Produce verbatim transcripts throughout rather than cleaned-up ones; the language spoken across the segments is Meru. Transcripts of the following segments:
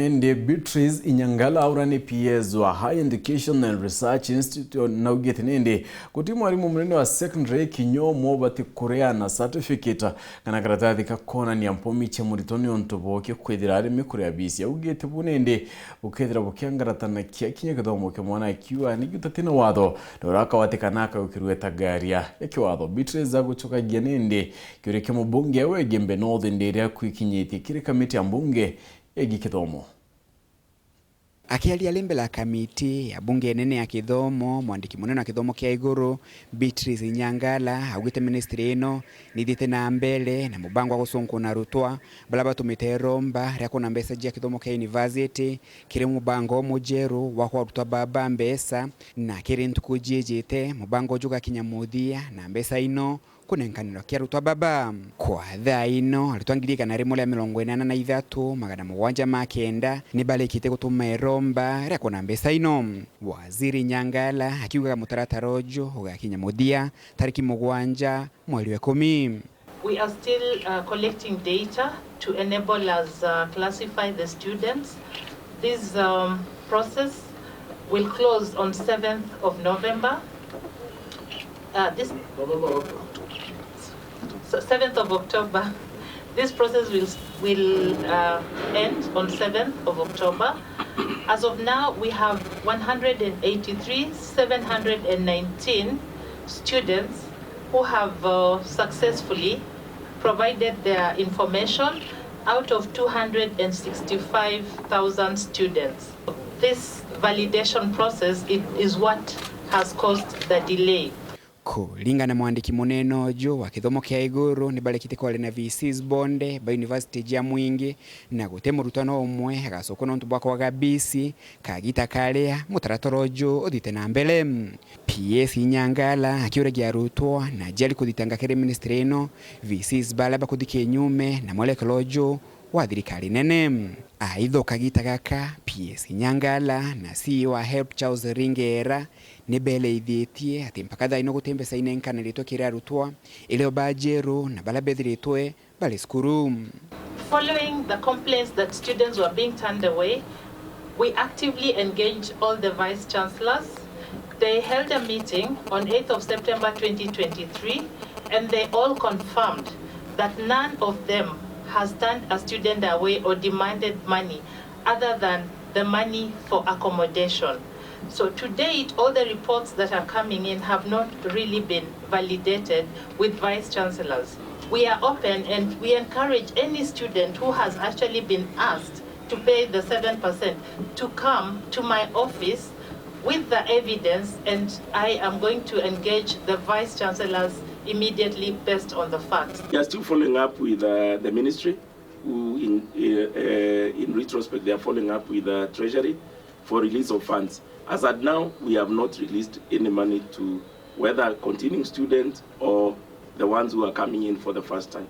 Indi Beatrice Inyangala, uria ni P S wa Higher Education and Research Institute, naugite nindi guti mwarimu munene wa secondary kinya umwe ubati kuria na certificate kana karatathi ka kwonania mpomi cia muritwa niuntu bwoke kwithira ari mikuri ya bisi. Augite bu nindi bukethira bukiangaratanakia kinya githomo kia mwana, akiuga ni giu tatina watho na uria akawatikana akagukirua itagaria ya kiwatho. Beatrice agucokagia nindi kiuria kia mubunge wa Igembe North ndi iria kwikinyitie kiri kamiti ya mbunge yegii kithomo. Akiaria ari mbere ya kamiti ya bunge nene ya kithomo, mwandiki munene wa kithomo kia iguru, Beatrice Inyangala, augite ministry ino nithiite na mbere na mubango wa gucunkuna arutwa baria batumite iromba ria kuona mbeca cia kithomo kia university kiri mubango umujeru wa kwa arutwa baba mbeca, na kiri ntuku cijite mubango uju ugakinya muthia na mbeca ino kunenkanirwa kia arutwa baba. Kwa thaa ino, arutwa ngiri igana rimwe ria mirongo inana na ithatu, magana mugwanja ma kenda ni barikite gutuma iromba ria kuona mbeca ino. Waziri Nyangala akiugaga mutaratara uju ugakinya muthia tariki mugwanja mweri wa ikumi. We are still, uh, collecting data to enable us, uh, classify the students. This, um, process will close on seventh of November. Uh, this, so seventh of October. This process will, will, uh, end on seventh of October. As of now, we have one hundred and eighty-three, seven hundred and nineteen students who have, uh, successfully provided their information out of two hundred and sixty-five thousand students. This validation process, it is what has caused the delay. Kuringana na mwandiki munene uju wa kithomo kia iguru, ni barikite kwaria na V Cs bonthe ba university cia mwingi, na guti murutwa no umwe agacokua nontu bwa kwaga bisi kagita karia mutaratara uju uthiite na mbere. P S Inyangala akiuragia arutwa na aciari kuthitanga kiri ministry ino, V Cs baria bakuthi kinyume na mwerekero uju wa thirikari nene. Aitha, kagita gaka, P S Inyangala na C E O wa HELB Charles Ringera ni bereithitie ati mpaka thaa ino guti mbeca inenkaniritwe kiri arutwa, irio bajeru na baria bethiritwe bari cukuru. Following the complaints that students were being turned away, we actively engaged all the vice chancellors. They held a meeting on eighth of September twenty twenty-three, and they all confirmed that none of them has turned a student away or demanded money other than the money for accommodation. So to date, all the reports that are coming in have not really been validated with vice chancellors. We are open and we encourage any student who has actually been asked to pay the seven percent to come to my office with the evidence, and I am going to engage the vice chancellors immediately based on the facts. We are still following up with, uh, the ministry, who in, uh, uh, in retrospect, they are following up with the treasury for release of funds. As at now, we have not released any money to whether continuing students or the ones who are coming in for the first time.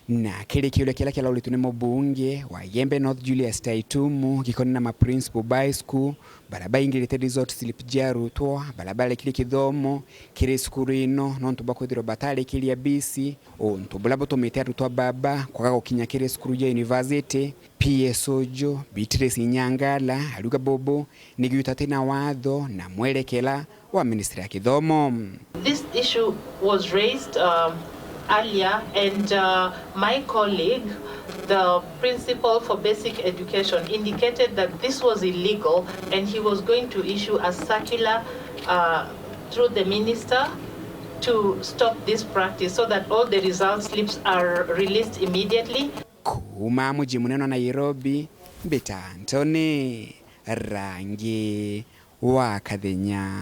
Na kiri kiuria kiria kirauritwe ni mubunge wa Igembe North Julius Taitumu gikonie na ma principal ba high school baria baingirite result slip cia arutwa baria barekire kithomo kiri cukuru ino nontu bwa kwithirwa batarikiria bisi, untu buria butumite arutwa baba kwaga gukinya kiri cukuru ya university. P S uju Beatrice Inyangala ariuga bubu ni giuta ti na watho na mwerekera wa ministry ya kithomo. This issue was raised, um, earlier, and, uh, my colleague, the principal for basic education, indicated that this was illegal and he was going to issue a circular, uh, through the minister to stop this practice so that all the result slips are released immediately. Kuuma mucii munene wa Nairobi, mbita Anthony Rangi wa Kathenya.